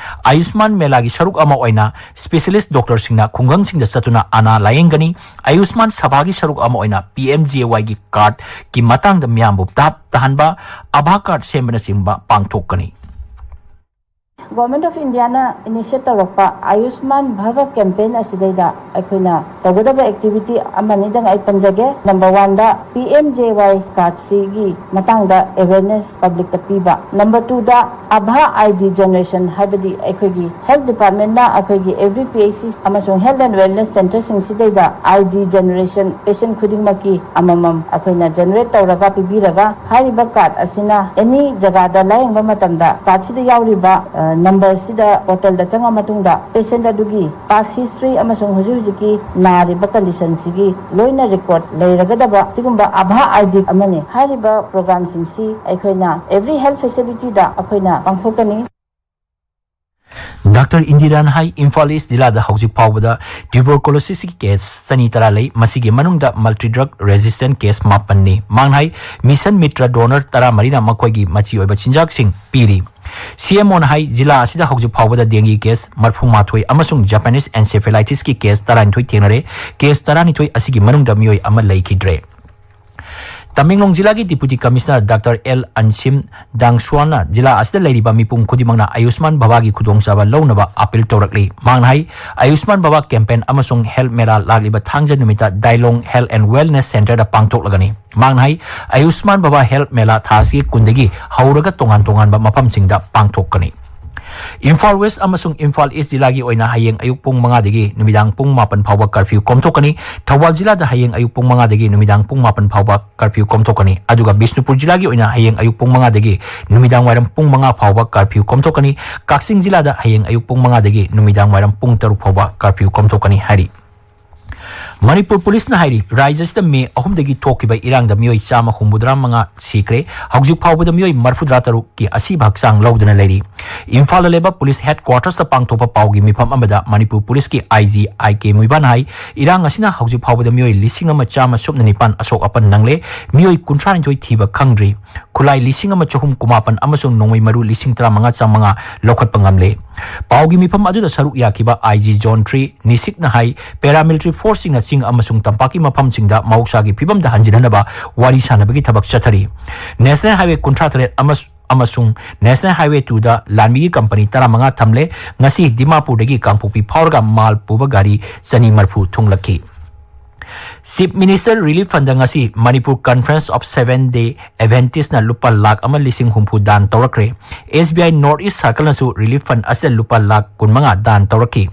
ꯑꯥꯌꯨꯁꯃꯥꯟ ꯃꯦꯂꯥꯒꯤ ꯁꯔꯨꯛ ꯑꯃ ꯑꯣꯏꯅ ꯁ꯭ꯄꯦꯁꯤꯌꯦꯂꯤꯁ ꯗꯣꯛꯇꯔꯁꯤꯡꯅ ꯈꯨꯡꯒꯪꯁꯤꯡꯗ ꯆꯠꯇꯨꯅ ꯑꯅꯥ ꯂꯥꯌꯦꯡꯒꯅꯤ꯫ ꯑꯥꯌꯨꯁꯃꯥꯟ ꯁꯚꯥꯒꯤ ꯁꯔꯨꯛ ꯑꯃ ꯑꯣꯏꯅ ꯄꯤ ꯑꯦꯝ ꯖꯦ ꯋꯥꯏꯒꯤ ꯀꯥꯔꯗꯀꯤ ꯃꯇꯥꯡꯗ ꯃꯤꯌꯥꯝꯕꯨ ꯚꯥꯞ ꯇꯥꯍꯟꯕ, ꯑꯥꯚꯥ ꯀꯥꯔꯗ ꯁꯦꯝꯕꯅꯆꯤꯡꯕ ꯄꯥꯡꯊꯣꯛꯀꯅꯤ꯫ Government of Indiaꯅ initiate ꯇꯧꯔꯛꯄ ꯑꯥꯌꯨꯁꯃꯥꯟ ꯚꯥꯚ ꯀꯦꯝꯄꯦꯟ ꯑꯁꯤꯗꯩꯗ ꯑꯩꯈꯣꯏꯅ ꯇꯧꯒꯗꯕ ꯑꯦꯛꯇꯤꯚꯤꯇꯤ ꯑꯃꯅꯤꯗꯪ ꯑꯩ ꯄꯟꯖꯒꯦ꯫ ꯅꯝꯕꯔ ꯋꯥꯟꯗ ꯄꯤ ꯑꯦꯝ ꯖꯦ ꯋꯥꯏ ꯀꯥꯔꯗꯁꯤꯒꯤ ꯃꯇꯥꯡꯗ ꯑꯦꯋꯦꯔꯅꯦꯁ ꯄꯕ꯭ꯂꯤꯛꯇ ꯄꯤꯕ꯫ ꯅꯝꯕꯔ ꯇꯨꯗ ꯑꯥꯚꯥ ꯑꯥꯏ ꯗꯤ ꯖꯦꯅꯦꯔꯦꯁꯟ, ꯍꯥꯏꯕꯗꯤ ꯑꯩꯈꯣꯏꯒꯤ ꯍꯦꯜꯊ ꯗꯤꯄꯥꯔꯠꯃꯦꯟꯅ ꯑꯩꯈꯣꯏꯒꯤ ꯑꯦꯚ꯭ꯔꯤ ꯄꯤ ꯑꯩꯆ ꯁꯤ ꯑꯃꯁꯨꯡ ꯍꯦꯜꯊ ꯑꯦꯟ ꯋꯦꯜꯅꯦꯁ ꯁꯦꯟꯇꯔꯁꯤꯡꯁꯤꯗꯩꯗ ꯑꯥꯏ ꯗꯤ ꯖꯦꯅꯦꯔꯦꯁꯟ, ꯄꯦꯁꯦꯟ ꯈꯨꯗꯤꯡꯃꯛꯀꯤ ꯑꯃꯃꯝ ꯑꯩꯈꯣꯏꯅ ꯖꯦꯅꯦꯔꯦꯠ ꯇꯧꯔꯒ ꯄꯤꯕꯤꯔꯒ, ꯍꯥꯏꯔꯤꯕ ꯀꯥꯔꯗ ꯑꯁꯤꯅ ꯑꯦꯅꯤ ꯖꯒꯥꯗ ꯂꯥꯌꯦꯡꯕ ꯃꯇꯝꯗ ꯀꯥꯔꯗꯁꯤꯗ ꯌꯥꯎꯔꯤꯕ, ꯑ, ꯅꯝꯕꯔꯁꯤꯗ ꯄꯣꯔꯇꯦꯜꯗ ꯆꯪꯉ ꯃꯇꯨꯡꯗ ꯄꯦꯁꯦꯟ ꯑꯗꯨꯒꯤ ꯄꯥꯁ ꯍꯤꯁꯇ꯭ꯔꯤ ꯑꯃꯁꯨꯡ ꯍꯧꯖꯤꯛ ꯍꯧꯖꯤꯛꯀꯤ ꯅꯥꯔꯤꯕ ꯀꯟꯗꯤꯁꯟꯁꯤꯒꯤ ꯂꯣꯏꯅ ꯔꯦꯀꯣꯔꯗ ꯂꯩꯔꯒꯗꯕ ꯁꯤꯒꯨꯝꯕ ꯑꯥꯚꯥ ꯑꯥꯏ ꯗꯤ ꯑꯃꯅꯤ꯫ ꯍꯥꯏꯔꯤꯕ ꯄ꯭ꯔꯣꯒ꯭ꯔꯥꯝꯁꯤꯡꯁꯤ ꯑꯩꯈꯣꯏꯅ ꯑꯦꯚ꯭ꯔꯤ ꯍꯦꯜꯊ ꯐꯦꯁꯤꯂꯤꯇꯤꯗ ꯑꯩꯈꯣꯏꯅ ꯄꯥꯡꯊꯣꯛꯀꯅꯤ꯫ ꯗꯥꯛꯇꯔ ꯏꯟꯗꯤꯔꯥꯅ ꯍꯥꯏ, ꯏꯝꯐꯥꯜ ꯏꯁ ꯖꯤꯂꯥꯗ ꯍꯧꯖꯤꯛ ꯐꯥꯎꯕꯗ ꯇ꯭ꯌꯨꯕꯔꯀꯨꯂꯣꯁꯤꯁꯀꯤ ꯀꯦꯁ ꯆꯅꯤ ꯇꯔꯥ ꯂꯩ꯫ ꯃꯁꯤꯒꯤ ꯃꯅꯨꯡꯗ ꯃꯜꯇꯤ ꯗ꯭ꯔꯒ ꯔꯦꯁꯤꯁꯇꯦꯟ ꯀꯦꯁ ꯃꯥꯄꯟꯅꯤ꯫ ꯃꯥꯡ ꯍꯥꯏ, ꯃꯤꯁꯟ ꯃꯤꯇ꯭ꯔ ꯗꯣꯅꯔ ꯇꯔꯥꯃꯔꯤꯅ ꯃꯈꯣꯏꯒꯤ ꯃꯆꯤ ꯑꯣꯏꯕ ꯆꯤꯟꯖꯥꯛꯁꯤꯡ ꯄꯤꯔꯤ꯫ ꯁꯤ ꯑꯦꯝ ꯑꯣꯅ ꯍꯥꯏ, ꯖꯤꯂꯥ ꯑꯁꯤꯗ ꯍꯧꯖꯤꯛ ꯐꯥꯎꯕꯗ ꯗꯦꯡꯒꯤ ꯀꯦꯁ ꯃꯔꯤꯐꯨꯃꯥꯊꯣꯏ ꯑꯃꯁꯨꯡ ꯖꯄꯥꯅꯤꯁ ꯑꯦꯟꯁꯦꯐꯦꯂꯥꯏꯇꯤꯁꯀꯤ ꯀꯦꯁ ꯇꯔꯥꯅꯤꯊꯣꯏ ꯊꯦꯡꯅꯔꯦ꯫ ꯀꯦꯁ ꯇꯔꯥꯅꯤꯊꯣꯏ ꯑꯁꯤꯒꯤ ꯃꯅꯨꯡꯗ ꯃꯤꯑꯣꯏ ꯑꯃ ꯂꯩꯈꯤꯗ꯭ꯔꯦ꯫ ꯇꯃꯦꯡꯂꯣꯡ ꯖꯤꯂꯥꯒꯤ ꯗꯤꯄꯨꯇꯤ ꯀꯃꯤꯁꯅꯔ ꯗꯥꯛꯇꯔ ꯑꯦꯜ ꯑꯟꯁꯤꯝ ꯗꯥꯡꯁ꯭ꯋꯥꯟꯅ ꯖꯤꯂꯥ ꯑꯁꯤꯗ ꯂꯩꯔꯤꯕ ꯃꯤꯄꯨꯝ ꯈꯨꯗꯤꯡꯃꯛꯅ ꯑꯥꯌꯨꯁꯃꯥꯟ ꯚꯥꯕꯥꯒꯤ ꯈꯨꯗꯣꯡꯆꯥꯕ ꯂꯧꯅꯕ ꯑꯥꯄꯤꯜ ꯇꯧꯔꯛꯂꯤ꯫ ꯃꯍꯥꯛꯅ ꯍꯥꯏ, ꯑꯥꯌꯨꯁꯃꯥꯟ ꯚꯥꯕꯥ ꯀꯦꯝꯄꯦꯟ ꯑꯃꯁꯨꯡ ꯍꯦꯜꯊ ꯃꯦꯂꯥ ꯂꯥꯛꯂꯤꯕ ꯊꯥꯡꯖ ꯅꯨꯃꯤꯠꯇ ꯗꯥꯏꯂꯣꯡ ꯍꯦꯜꯊ ꯑꯦꯟ ꯋꯦꯜꯅꯦꯁ ꯁꯦꯟꯇꯔꯗ ꯄꯥꯡꯊꯣꯛꯂꯒꯅꯤ꯫ ꯃꯍꯥꯛꯅ ꯍꯥꯏ, ꯑꯥꯌꯨꯁꯃꯥꯟ ꯚꯥꯕꯥ ꯍꯦꯜꯊ ꯃꯦꯂꯥ ꯊꯥ ꯑꯁꯤꯒꯤ ꯀꯨꯟꯗꯒꯤ ꯍꯧꯔꯒ ꯇꯣꯉꯥꯟ ꯇꯣꯉꯥꯟꯕ ꯃꯐꯝꯁꯤꯡꯗ ꯄꯥꯡꯊꯣꯛꯀꯅꯤ꯫ ꯏꯝꯐꯥꯜ ꯋꯦꯁ ꯑꯃꯁꯨꯡ ꯏꯝꯐꯥꯜ ꯏꯁ ꯖꯤꯂꯥꯒꯤ ꯑꯣꯏꯅ ꯍꯌꯦꯡ ꯑꯌꯨꯛ ꯄꯨꯡ ꯃꯉꯥꯗꯒꯤ ꯅꯨꯃꯤꯗꯥꯡ ꯄꯨꯡ ꯃꯥꯄꯟ ꯐꯥꯎꯕ ꯀꯔꯐ꯭ꯌꯨ ꯀꯣꯝꯊꯣꯛꯀꯅꯤ꯫ ꯊꯧꯕꯥꯜ ꯖꯤꯂꯥꯗ ꯍꯌꯦꯡ ꯑꯌꯨꯛ ꯄꯨꯡ ꯃꯉꯥꯗꯒꯤ ꯅꯨꯃꯤꯗꯥꯡ ꯄꯨꯡ ꯃꯥꯄꯟ ꯐꯥꯎꯕ ꯀꯔꯐ꯭ꯌꯨ ꯀꯣꯝꯊꯣꯛꯀꯅꯤ꯫ ꯑꯗꯨꯒ ꯕꯤꯁꯅꯨꯄꯨꯔ ꯖꯤꯂꯥꯒꯤ ꯑꯣꯏꯅ ꯍꯌꯦꯡ ꯑꯌꯨꯛ ꯄꯨꯡ ꯃꯉꯥꯗꯒꯤ ꯅꯨꯃꯤꯗꯥꯡ ꯋꯥꯏꯔꯝ ꯄꯨꯡ ꯃꯉꯥ ꯐꯥꯎꯕ ꯀꯔꯐ꯭ꯌꯨ ꯀꯣꯝꯊꯣꯛꯀꯅꯤ꯫ ꯀꯛꯆꯤꯡ ꯖꯤꯂꯥꯗ ꯍꯌꯦꯡ ꯑꯌꯨꯛ ꯄꯨꯡ ꯃꯉꯥꯗꯒꯤ ꯅꯨꯃꯤꯗꯥꯡ ꯋꯥꯏꯔꯝ ꯄꯨꯡ ꯇꯔꯨꯛ ꯐꯥꯎꯕ ꯀꯔꯐ꯭ꯌꯨ ꯀꯣꯝꯊꯣꯛꯀꯅꯤ ꯍꯥꯏꯔꯤ꯫ ꯃꯅꯤꯄꯨꯔ ꯄꯨꯂꯤꯁꯅ ꯍꯥꯏꯔꯤ, ꯔꯥꯖ꯭ꯌ ꯑꯁꯤꯗ ꯃꯦ ꯑꯍꯨꯝꯗꯒꯤ ꯊꯣꯛꯈꯤꯕ ꯏꯔꯥꯡꯗ ꯃꯤꯑꯣꯏ ꯆꯥꯝꯃ ꯍꯨꯝꯐꯨꯇꯔꯥ ꯃꯉꯥ ꯁꯤꯈ꯭ꯔꯦ꯫ ꯍꯧꯖꯤꯛ ꯐꯥꯎꯕꯗ ꯃꯤꯑꯣꯏ ꯃꯔꯤꯐꯨꯇꯔꯥ ꯇꯔꯨꯛꯀꯤ ꯑꯁꯤꯕ ꯍꯛꯆꯥꯡ ꯂꯧꯗꯨꯅ ꯂꯩꯔꯤ꯫ ꯏꯝꯐꯥꯜꯗ ꯂꯩꯕ ꯄꯨꯂꯤꯁ ꯍꯦꯗꯀ꯭ꯋꯥꯇꯔꯁꯇ ꯄꯥꯡꯊꯣꯛꯄ ꯄꯥꯎꯒꯤ ꯃꯤꯐꯝ ꯑꯃꯗ ꯃꯅꯤꯄꯨꯔ ꯄꯨꯂꯤꯁꯀꯤ ꯑꯥꯏ ꯖꯤ ꯑꯥꯏ ꯀꯦ ꯃꯨꯏꯕꯥꯅ ꯍꯥꯏ, ꯏꯔꯥꯡ ꯑꯁꯤꯅ ꯍꯧꯖꯤꯛ ꯐꯥꯎꯕꯗ ꯃꯤꯑꯣꯏ ꯂꯤꯁꯤꯡ ꯑꯃ ꯆꯥꯝꯃ ꯁꯨꯞꯅ ꯅꯤꯄꯥꯟ ꯑꯁꯣꯛ ꯑꯄꯟ ꯅꯪꯂꯦ, ꯃꯤꯑꯣꯏ ꯀꯨꯟꯊ꯭ꯔꯥꯅꯤꯊꯣꯏ ꯊꯤꯕ ꯈꯪꯗ꯭ꯔꯤ꯫ ꯈꯨꯠꯂꯥꯏ ꯂꯤꯁꯤꯡ ꯑꯃ ꯆꯍꯨꯝ ꯀꯨꯟꯃꯥꯄꯟ ꯑꯃꯁꯨꯡ ꯅꯣꯡꯃꯩ ꯃꯔꯨ ꯂꯤꯁꯤꯡ ꯇꯔꯥꯃꯉꯥ ꯆꯥꯝꯃꯉꯥ ꯂꯧꯈꯠꯄ ꯉꯝꯂꯦ꯫ ꯄꯥꯎꯒꯤ ꯃꯤꯐꯝ ꯑꯗꯨꯗ ꯁꯔꯨꯛ ꯌꯥꯈꯤꯕ ꯑꯥꯏ ꯖꯤ ꯖꯣꯟ ꯊ꯭ꯔꯤ ꯅꯤꯁꯤꯛꯅ ꯍꯥꯏ, ꯄꯦꯔꯥꯃꯤꯂꯤꯇꯔꯤ ꯐꯣꯔꯁꯁꯤꯡꯅ ꯆꯤꯡ ꯑꯃꯁꯨꯡ ꯇꯝꯄꯥꯛꯀꯤ ꯃꯐꯝꯁꯤꯡꯗ ꯃꯍꯧꯁꯥꯒꯤ ꯐꯤꯕꯝꯗ ꯍꯟꯖꯤꯟꯅꯅꯕ ꯋꯥꯔꯤ ꯁꯥꯟꯅꯕꯒꯤ ꯊꯕꯛ ꯆꯠꯊꯔꯤ꯫ ꯅꯦꯁꯅꯦꯜ ꯍꯥꯏꯋꯦ ꯀꯨꯟꯊ꯭ꯔꯥ ꯇꯔꯦꯠ ꯑꯃꯁꯨ-, ꯑꯃꯁꯨꯡ ꯅꯦꯁꯅꯦꯜ ꯍꯥꯏꯋꯦ ꯇꯨꯗ ꯂꯥꯟꯃꯤꯒꯤ ꯀꯝꯄꯅꯤ ꯇꯔꯥꯃꯉꯥ ꯊꯝꯂꯦ꯫ ꯉꯁꯤ ꯗꯤꯃꯥꯄꯨꯔꯗꯒꯤ ꯀꯥꯡꯄꯣꯛꯄꯤ ꯐꯥꯎꯔꯒ ꯃꯥꯜ ꯄꯨꯕ ꯒꯥꯔꯤ ꯆꯅꯤ ꯃꯔꯤꯐꯨ ꯊꯨꯡꯂꯛꯈꯤ꯫ ꯆꯤꯐ ꯃꯤꯅꯤꯁꯇꯔ ꯔꯤꯂꯤꯐ ꯐꯟꯗ ꯉꯁꯤ ꯃꯅꯤꯄꯨꯔ ꯀꯟꯐꯔꯦꯟꯁ ꯑꯣꯐ ꯁꯦꯚꯦꯟ ꯗꯦ ꯑꯦꯗꯚꯦꯟꯇꯤꯁꯅ ꯂꯨꯄꯥ ꯂꯥꯈ ꯑꯃ ꯂꯤꯁꯤꯡ ꯍꯨꯝꯐꯨ ꯗꯥꯟ ꯇꯧꯔꯛꯈ꯭ꯔꯦ꯫ ꯑꯦꯁ ꯕꯤ ꯑꯥꯏ ꯅꯣꯔꯠ ꯏꯁ ꯁꯥꯔꯀꯜꯅꯁꯨ ꯔꯤꯂꯤꯐ ꯐꯟꯗ ꯑꯁꯤꯗ ꯂꯨꯄꯥ ꯂꯥꯈ ꯀꯨꯟꯃꯉꯥ ꯗꯥꯟ ꯇꯧꯔꯛꯈꯤ꯫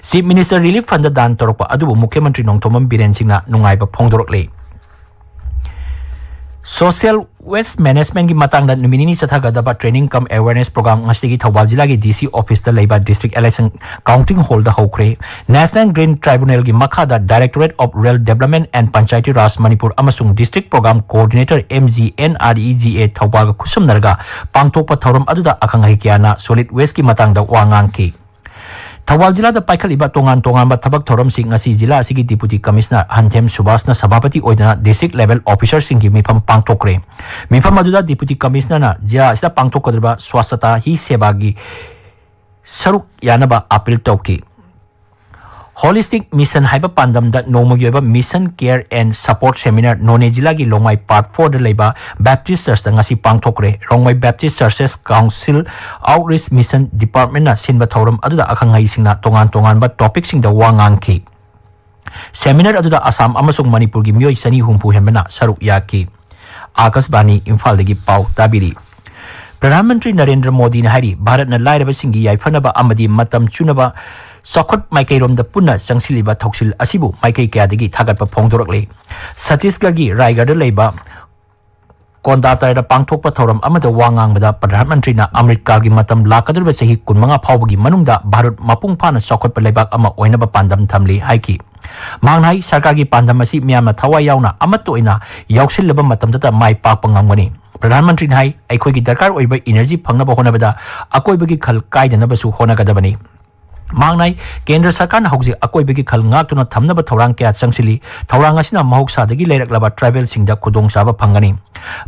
ꯆꯤꯐ ꯃꯤꯅꯤꯁꯇꯔ ꯔꯤꯂꯤꯐ ꯐꯟꯗ ꯗꯥꯟ ꯇꯧꯔꯛꯄ ꯑꯗꯨꯕꯨ ꯃꯨꯈ꯭ꯌ ꯃꯟꯇ꯭ꯔꯤ ꯅꯣꯡꯊꯣꯝꯕꯝ ꯕꯤꯔꯦꯟ ꯁꯤꯡꯅ ꯅꯨꯡꯉꯥꯏꯕ ꯐꯣꯡꯗꯣꯔꯛꯂꯦ꯫ ꯁꯣꯁꯤꯌꯦꯜ ꯋꯦꯁ ꯃꯦꯅꯦꯖꯃꯦꯟꯒꯤ ꯃꯇꯥꯡꯗ ꯅꯨꯃꯤꯠ ꯅꯤꯅꯤ ꯆꯠꯊꯒꯗꯕ ꯇ꯭ꯔꯦꯅꯤꯡ ꯀꯝ ꯑꯦꯋꯦꯔꯅꯦꯁ ꯄ꯭ꯔꯣꯒ꯭ꯔꯥꯝ ꯉꯁꯤꯗꯒꯤ ꯊꯧꯕꯥꯜ ꯖꯤꯂꯥꯒꯤ ꯗꯤ ꯁꯤ ꯑꯣꯐꯤꯁꯇ ꯂꯩꯕ ꯗꯤꯁꯇ꯭ꯔꯤꯛ ꯏꯂꯦꯛꯁꯟ ꯀꯥꯎꯟꯇꯤꯡ ꯍꯣꯜꯗ ꯍꯧꯈ꯭ꯔꯦ꯫ ꯅꯦꯁꯅꯦꯜ ꯒ꯭ꯔꯤꯟ ꯇ꯭ꯔꯥꯏꯕꯨꯅꯦꯜꯒꯤ ꯃꯈꯥꯗ directorate of rural development and Panchayati Raj Manipur ꯑꯃꯁꯨꯡ district programme coordinator M G N R E G A ꯊꯧꯕꯥꯜꯒ ꯈꯨꯠꯁꯝꯅꯔꯒ ꯄꯥꯡꯊꯣꯛꯄ ꯊꯧꯔꯝ ꯑꯗꯨꯗ ꯑꯈꯪ ꯑꯍꯩ ꯀꯌꯥꯅ ꯁꯣꯂꯤꯗ ꯋꯦꯁꯀꯤ ꯃꯇꯥꯡꯗ ꯋꯥ ꯉꯥꯡꯈꯤ꯫ ꯊꯧꯕꯥꯜ ꯖꯤꯂꯥꯗ ꯄꯥꯏꯈꯠꯂꯤꯕ ꯇꯣꯉꯥꯟ ꯇꯣꯉꯥꯟꯕ ꯊꯕꯛ ꯊꯧꯔꯝꯁꯤꯡ ꯉꯁꯤ ꯖꯤꯂꯥ ꯑꯁꯤꯒꯤ ꯗꯤꯄꯨꯇꯤ ꯀꯃꯤꯁꯅꯔ ꯍꯟꯊꯦꯝ ꯁꯨꯕꯥꯁꯅ ꯁꯚꯥꯄꯇꯤ ꯑꯣꯏꯗꯨꯅ ꯗꯤꯁꯇ꯭ꯔꯤꯛ ꯂꯦꯚꯦꯜ ꯑꯣꯐꯤꯁꯔꯁꯤꯡꯒꯤ ꯃꯤꯐꯝ ꯄꯥꯡꯊꯣꯛꯈ꯭ꯔꯦ꯫ ꯃꯤꯐꯝ ꯑꯗꯨꯗ ꯗꯤꯄꯨꯇꯤ ꯀꯃꯤꯁꯅꯔꯅ ꯖꯤꯂꯥ ꯑꯁꯤꯗ ꯄꯥꯡꯊꯣꯛꯀꯗꯧꯔꯤꯕ ꯁ꯭ꯋꯥꯁꯇꯥ ꯍꯤ ꯁꯦꯕꯥꯒꯤ ꯁꯔꯨꯛ ꯌꯥꯅꯕ ꯑꯥꯄꯤꯜ ꯇꯧꯈꯤ꯫ ꯍꯣꯂꯤꯁꯇꯤꯛ ꯃꯤꯁꯟ ꯍꯥꯏꯕ ꯄꯥꯟꯗꯝꯗ ꯅꯣꯡꯃꯒꯤ ꯑꯣꯏꯕ mission care and support seminar ꯅꯣꯅꯦ ꯖꯤꯂꯥꯒꯤ ꯂꯣꯡꯃꯥꯏ ꯄꯥꯔꯠ ꯐꯣꯔꯗ ꯂꯩꯕ ꯕꯦꯞꯇꯤꯁ ꯆꯔꯆꯇ ꯉꯁꯤ ꯄꯥꯡꯊꯣꯛꯈ꯭ꯔꯦ꯫ Rongmei baptist churches council outreach mission ꯗꯤꯄꯥꯔꯠꯃꯦꯟꯅ ꯁꯤꯟꯕ ꯊꯧꯔꯝ ꯑꯗꯨꯗ ꯑꯈꯪ ꯑꯍꯩꯁꯤꯡꯅ ꯇꯣꯉꯥꯟ ꯇꯣꯉꯥꯟꯕ ꯇꯣꯄꯤꯛꯁꯤꯡꯗ ꯋꯥ ꯉꯥꯡꯈꯤ꯫ ꯁꯦꯃꯤꯅꯥꯔ ꯑꯗꯨꯗ ꯑꯁꯥꯝ ꯑꯃꯁꯨꯡ ꯃꯅꯤꯄꯨꯔꯒꯤ ꯃꯤꯑꯣꯏ ꯆꯅꯤ ꯍꯨꯝꯐꯨ ꯍꯦꯟꯕꯅ ꯁꯔꯨꯛ ꯌꯥꯈꯤ꯫ ꯑꯥꯀꯥꯁꯕꯥꯅꯤ ꯏꯝꯐꯥꯜꯗꯒꯤ ꯄꯥꯎ ꯇꯥꯕꯤꯔꯤ꯫ ꯄ꯭ꯔꯙꯥꯟ ꯃꯟꯇ꯭ꯔꯤ ꯅꯔꯦꯟꯗ꯭ꯔ ꯃꯣꯗꯤꯅ ꯍꯥꯏꯔꯤ, ꯚꯥꯔꯠꯅ ꯂꯥꯏꯔꯕꯁꯤꯡꯒꯤ ꯌꯥꯏꯐꯅꯕ ꯑꯃꯗꯤ ꯃꯇꯝ ꯆꯨꯅꯕ ꯆꯥꯎꯈꯠ ꯃꯥꯏꯀꯩꯔꯣꯝꯗ ꯄꯨꯟꯅ ꯆꯪꯁꯤꯜꯂꯤꯕ ꯊꯧꯁꯤꯜ ꯑꯁꯤꯕꯨ ꯃꯥꯏꯀꯩ ꯀꯌꯥꯗꯒꯤ ꯊꯥꯒꯠꯄ ꯐꯣꯡꯗꯣꯔꯛꯂꯤ꯫ ꯁꯠꯇꯤꯁꯒꯔꯒꯤ ꯔꯥꯏꯒꯔꯗ ꯂꯩꯕ ꯀꯣꯟꯗꯥꯇꯔꯗ ꯄꯥꯡꯊꯣꯛꯄ ꯊꯧꯔꯝ ꯑꯃꯗ ꯋꯥ ꯉꯥꯡꯕꯗ ꯄ꯭ꯔꯙꯥꯟ ꯃꯟꯇ꯭ꯔꯤꯅ ꯑꯃ꯭ꯔꯤꯠ ꯀꯥꯜꯒꯤ ꯃꯇꯝ ꯂꯥꯛꯀꯗꯧꯔꯤꯕ ꯆꯍꯤ ꯀꯨꯟꯃꯉꯥ ꯐꯥꯎꯕꯒꯤ ꯃꯅꯨꯡꯗ ꯚꯥꯔꯠ ꯃꯄꯨꯡ ꯐꯥꯅ ꯆꯥꯎꯈꯠꯄ ꯂꯩꯕꯥꯛ ꯑꯃ ꯑꯣꯏꯅꯕ ꯄꯥꯟꯗꯝ ꯊꯝꯂꯤ ꯍꯥꯏꯈꯤ꯫ ꯃꯍꯥꯛꯅ ꯍꯥꯏ, ꯁꯔꯀꯥꯔꯒꯤ ꯄꯥꯟꯗꯝ ꯑꯁꯤ ꯃꯤꯌꯥꯝꯅ ꯊꯋꯥꯏ ꯌꯥꯎꯅ ꯑꯃꯠꯇ ꯑꯣꯏꯅ ꯌꯥꯎꯁꯤꯜꯂꯕ ꯃꯇꯝꯗꯇ ꯃꯥꯏ ꯄꯥꯛꯄ ꯉꯝꯒꯅꯤ꯫ ꯄ꯭ꯔꯙꯥꯟ ꯃꯟꯇ꯭ꯔꯤꯅ ꯍꯥꯏ, ꯑꯩꯈꯣꯏꯒꯤ ꯗꯔꯀꯥꯔ ꯑꯣꯏꯕ ꯏꯅꯔꯖꯤ ꯐꯪꯅꯕ ꯍꯣꯠꯅꯕꯗ ꯑꯀꯣꯏꯕꯒꯤ ꯈꯜ ꯀꯥꯏꯗꯅꯕꯁꯨ ꯍꯣꯠꯅꯒꯗꯕꯅꯤ꯫ ꯃꯍꯥꯛꯅ ꯍꯥꯏ, ꯀꯦꯟꯗ꯭ꯔ ꯁꯔꯀꯥꯔꯅ ꯍꯧꯖꯤꯛ ꯑꯀꯣꯏꯕꯒꯤ ꯈꯜ ꯉꯥꯛꯇꯨꯅ ꯊꯝꯅꯕ ꯊꯧꯔꯥꯡ ꯀꯌꯥ ꯆꯪꯁꯤꯜꯂꯤ꯫ ꯊꯧꯔꯥꯡ ꯑꯁꯤꯅ ꯃꯍꯧꯁꯥꯗꯒꯤ ꯂꯩꯔꯛꯂꯕ ꯇ꯭ꯔꯥꯏꯕꯦꯜꯁꯤꯡꯗ ꯈꯨꯗꯣꯡꯆꯥꯕ ꯐꯪꯒꯅꯤ꯫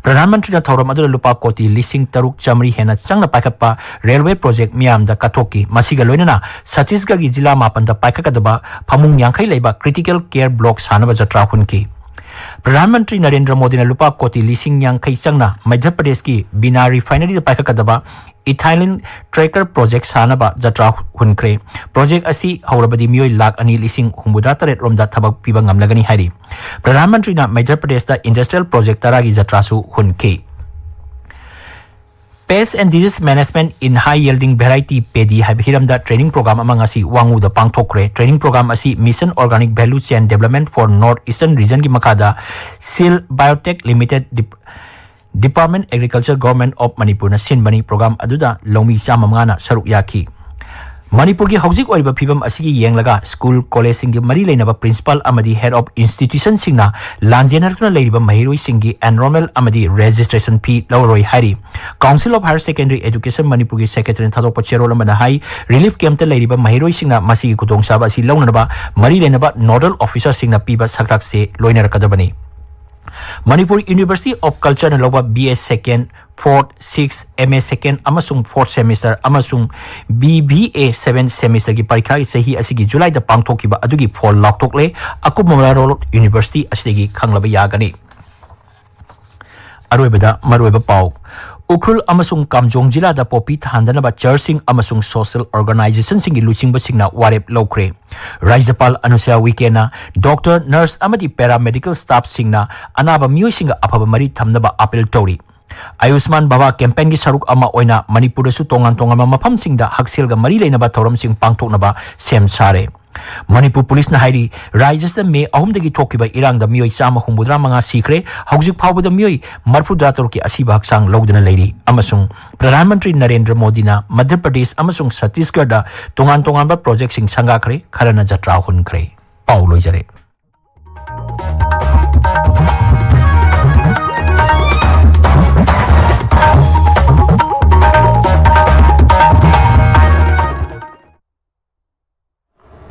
ꯄ꯭ꯔꯙꯥꯟ ꯃꯟꯇ꯭ꯔꯤꯅ ꯊꯧꯔꯝ ꯑꯗꯨꯗ ꯂꯨꯄꯥ ꯀꯣꯇꯤ ꯂꯤꯁꯤꯡ ꯇꯔꯨꯛ ꯆꯥꯃꯔꯤ ꯍꯦꯟꯅ ꯆꯪꯅ ꯄꯥꯏꯈꯠꯄ ꯔꯦꯜꯋꯦ ꯄ꯭ꯔꯣꯖꯦꯛ ꯃꯤꯌꯥꯝꯗ ꯀꯠꯊꯣꯛꯈꯤ꯫ ꯃꯁꯤꯒ ꯂꯣꯏꯅꯅ ꯁꯠꯇꯤꯁꯒꯔꯒꯤ ꯖꯤꯂꯥ ꯃꯥꯄꯟꯗ ꯄꯥꯏꯈꯠꯀꯗꯕ ꯐꯃꯨꯡ ꯌꯥꯡꯈꯩ ꯂꯩꯕ ꯀ꯭ꯔꯤꯇꯤꯀꯦꯜ ꯀꯦꯌꯔ ꯕ꯭ꯂꯣꯛ ꯁꯥꯅꯕ ꯖꯇ꯭ꯔꯥ ꯍꯨꯟꯈꯤ꯫ ꯄ꯭ꯔꯙꯥꯟ ꯃꯟꯇ꯭ꯔꯤ ꯅꯔꯦꯟꯗ꯭ꯔ ꯃꯣꯗꯤꯅ ꯂꯨꯄꯥ ꯀꯣꯇꯤ ꯂꯤꯁꯤꯡ ꯌꯥꯡꯈꯩ ꯆꯪꯅ ꯃꯙ꯭ꯌ ꯄ꯭ꯔꯗꯦꯁꯀꯤ ꯕꯤꯅꯥ ꯔꯤꯐꯥꯏꯅꯔꯤꯗ ꯄꯥꯏꯈꯠꯀꯗꯕ ꯏꯊꯥꯏꯂꯤꯟ ꯀ꯭ꯔꯦꯀꯔ ꯄ꯭ꯔꯣꯖꯦꯛ ꯁꯥꯅꯕ ꯖꯇ꯭ꯔꯥ ꯍꯨꯟꯈ꯭ꯔꯦ꯫ ꯄ꯭ꯔꯣꯖꯦꯛ ꯑꯁꯤ ꯍꯧꯔꯕꯗꯤ ꯃꯤꯑꯣꯏ ꯂꯥꯈ ꯑꯅꯤ ꯂꯤꯁꯤꯡ ꯍꯨꯝꯐꯨꯇꯔꯥ ꯇꯔꯦꯠ ꯔꯣꯝꯗ ꯊꯕꯛ ꯄꯤꯕ ꯉꯝꯂꯒꯅꯤ ꯍꯥꯏꯔꯤ꯫ ꯄ꯭ꯔꯙꯥꯟ ꯃꯟꯇ꯭ꯔꯤꯅ ꯃꯙ꯭ꯌ ꯄ꯭ꯔꯗꯦꯁꯇ ꯏꯟꯗꯁꯇ꯭ꯔꯤꯌꯦꯜ ꯄ꯭ꯔꯣꯖꯦꯛ ꯇꯔꯥꯒꯤ ꯖꯇ꯭ꯔꯥꯁꯨ ꯍꯨꯟꯈꯤ꯫ Pest and Disease Management in High Yielding Variety Paddy ꯍꯥꯏꯕ ꯍꯤꯔꯝꯗ ꯇ꯭ꯔꯦꯅꯤꯡ ꯄ꯭ꯔꯣꯒ꯭ꯔꯥꯝ ꯑꯃ ꯉꯁꯤ ꯋꯥꯉꯨꯗ ꯄꯥꯡꯊꯣꯛꯈ꯭ꯔꯦ꯫ ꯇ꯭ꯔꯦꯅꯤꯡ ꯄ꯭ꯔꯣꯒ꯭ꯔꯥꯝ ꯑꯁꯤ Mission Organic Value Chain Development for North Eastern Regionꯒꯤ ꯃꯈꯥꯗ ꯁꯤꯜ biotech limited, Department Agriculture, Government of Manipurꯅ ꯁꯤꯟꯕꯅꯤ꯫ ꯄ꯭ꯔꯣꯒ꯭ꯔꯥꯝ ꯑꯗꯨꯗ ꯂꯧꯃꯤ ꯆꯥꯝꯃ ꯃꯉꯥꯅ ꯁꯔꯨꯛ ꯌꯥꯈꯤ꯫ ꯃꯅꯤꯄꯨꯔꯒꯤ ꯍꯧꯖꯤꯛ ꯑꯣꯏꯔꯤꯕ ꯐꯤꯕꯝ ꯑꯁꯤꯒꯤ ꯌꯦꯡꯂꯒ ꯁ꯭ꯀꯨꯜ, ꯀꯣꯂꯦꯖꯁꯤꯡꯒꯤ ꯃꯔꯤ ꯂꯩꯅꯕ ꯄ꯭ꯔꯤꯟꯁꯤꯄꯥꯜ ꯑꯃꯗꯤ head of institutionꯁꯤꯡꯅ ꯂꯥꯟꯖꯦꯟꯅꯔꯛꯇꯨꯅ ꯂꯩꯔꯤꯕ ꯃꯍꯩꯔꯣꯏꯁꯤꯡꯒꯤ enrollment ꯑꯃꯗꯤ registration fee ꯂꯧꯔꯣꯏ ꯍꯥꯏꯔꯤ꯫ Council of Higher Secondary Education ꯃꯅꯤꯄꯨꯔꯒꯤ ꯁꯦꯀ꯭ꯔꯦꯇꯔꯤꯅ ꯊꯥꯗꯣꯛꯄ ꯆꯦꯔꯣꯜ ꯑꯃꯗ ꯍꯥꯏ, ꯔꯤꯂꯤꯐ ꯀꯦꯝꯞꯇ ꯂꯩꯔꯤꯕ ꯃꯍꯩꯔꯣꯏꯁꯤꯡꯅ ꯃꯁꯤꯒꯤ ꯈꯨꯗꯣꯡꯆꯥꯕ ꯑꯁꯤ ꯂꯧꯅꯅꯕ ꯃꯔꯤ ꯂꯩꯅꯕ nodal officerꯁꯤꯡꯅ ꯄꯤꯕ ꯁꯛꯇꯥꯛꯁꯦ ꯂꯣꯏꯅꯔꯛꯀꯗꯕꯅꯤ꯫ Manipur University of Cultureꯅ ꯂꯧꯕ B A second, fourth, sixth, M A second ꯑꯃꯁꯨꯡ fourth semester ꯑꯃꯁꯨꯡ B B A seventh semesterꯒꯤ ꯄꯔꯤꯈꯥꯒꯤ ꯆꯍꯤ ꯑꯁꯤꯒꯤ ꯖꯨꯂꯥꯏꯗ ꯄꯥꯡꯊꯣꯛꯈꯤꯕ ꯑꯗꯨꯒꯤ ꯐꯣꯜ ꯂꯥꯎꯊꯣꯛꯂꯦ꯫ ꯑꯀꯨꯞꯄ ꯃꯔꯣꯜ university ꯑꯁꯤꯗꯒꯤ ꯈꯪꯂꯕ ꯌꯥꯒꯅꯤ꯫ ꯑꯔꯣꯏꯕꯗ ꯃꯔꯨꯑꯣꯏꯕ ꯄꯥꯎ꯫ ꯎꯈ꯭ꯔꯨꯜ ꯑꯃꯁꯨꯡ ꯀꯥꯝꯖꯣꯡ ꯖꯤꯂꯥꯗ ꯄꯣꯄꯤ ꯊꯥꯍꯟꯗꯅꯕ ꯆꯔꯆꯁꯤꯡ ꯑꯃꯁꯨꯡ social organizationꯁꯤꯡꯒꯤ ꯂꯨꯆꯤꯡꯕꯁꯤꯡꯅ ꯋꯥꯔꯦꯞ ꯂꯧꯈ꯭ꯔꯦ꯫ ꯔꯥꯖ꯭ꯌꯄꯥꯜ ꯑꯅꯨꯁ꯭ꯌꯥ ꯎꯏꯀꯦꯅ ꯗꯣꯛꯇꯔ, ꯅꯔꯁ ꯑꯃꯗꯤ ꯄꯦꯔꯥꯃꯦꯗꯤꯀꯦꯜ ꯁ꯭ꯇꯥꯐꯁꯤꯡꯅ ꯑꯅꯥꯕ ꯃꯤꯑꯣꯏꯁꯤꯡꯒ ꯑꯐꯕ ꯃꯔꯤ ꯊꯝꯅꯕ ꯑꯥꯄꯤꯜ ꯇꯧꯔꯤ꯫ ꯑꯌꯨꯁꯃꯥꯟ ꯚꯥꯕꯥ ꯀꯦꯝꯄꯦꯟꯒꯤ ꯁꯔꯨꯛ ꯑꯃ ꯑꯣꯏꯅ ꯃꯅꯤꯄꯨꯔꯗꯁꯨ ꯇꯣꯉꯥꯟ ꯇꯣꯉꯥꯟꯕ ꯃꯐꯝꯁꯤꯡꯗ ꯍꯛꯁꯦꯜꯒ ꯃꯔꯤ ꯂꯩꯅꯕ ꯊꯧꯔꯝꯁꯤꯡ ꯄꯥꯡꯊꯣꯛꯅꯕ ꯁꯦꯝ ꯁꯥꯔꯦ꯫ ꯃꯅꯤꯄꯨꯔ ꯄꯨꯂꯤꯁꯅ ꯍꯥꯏꯔꯤ, ꯔꯥꯖ꯭ꯌꯁꯤꯗ ꯃꯦ ꯑꯍꯨꯝꯗꯒꯤ ꯊꯣꯛꯈꯤꯕ ꯏꯔꯥꯡꯗ ꯃꯤꯑꯣꯏ ꯆꯥꯝꯃ ꯍꯨꯝꯐꯨꯇꯔꯥ ꯃꯉꯥ ꯁꯤꯈ꯭ꯔꯦ꯫ ꯍꯧꯖꯤꯛ ꯐꯥꯎꯕꯗ ꯃꯤꯑꯣꯏ ꯃꯔꯤꯐꯨꯇꯔꯥ ꯇꯔꯨꯛꯀꯤ ꯑꯁꯤꯕ ꯍꯛꯆꯥꯡ ꯂꯧꯗꯨꯅ ꯂꯩꯔꯤ ꯑꯃꯁꯨꯡ ꯄ꯭ꯔꯙꯥꯟ ꯃꯟꯇ꯭ꯔꯤ ꯅꯔꯦꯟꯗ꯭ꯔ ꯃꯣꯗꯤꯅ ꯃꯙ꯭ꯌ ꯄ꯭ꯔꯗꯦꯁ ꯑꯃꯁꯨꯡ ꯁꯠꯇꯤꯁꯒꯔꯗ ꯇꯣꯉꯥꯟ ꯇꯣꯉꯥꯟꯕ ꯄ꯭ꯔꯣꯖꯦꯛꯁꯤꯡ ꯁꯪꯒꯥꯈ꯭ꯔꯦ, ꯈꯔꯅ ꯖꯇ꯭ꯔꯥ ꯍꯨꯟꯈ꯭ꯔꯦ꯫ ꯄꯥꯎ ꯂꯣꯏꯖꯔꯦ꯫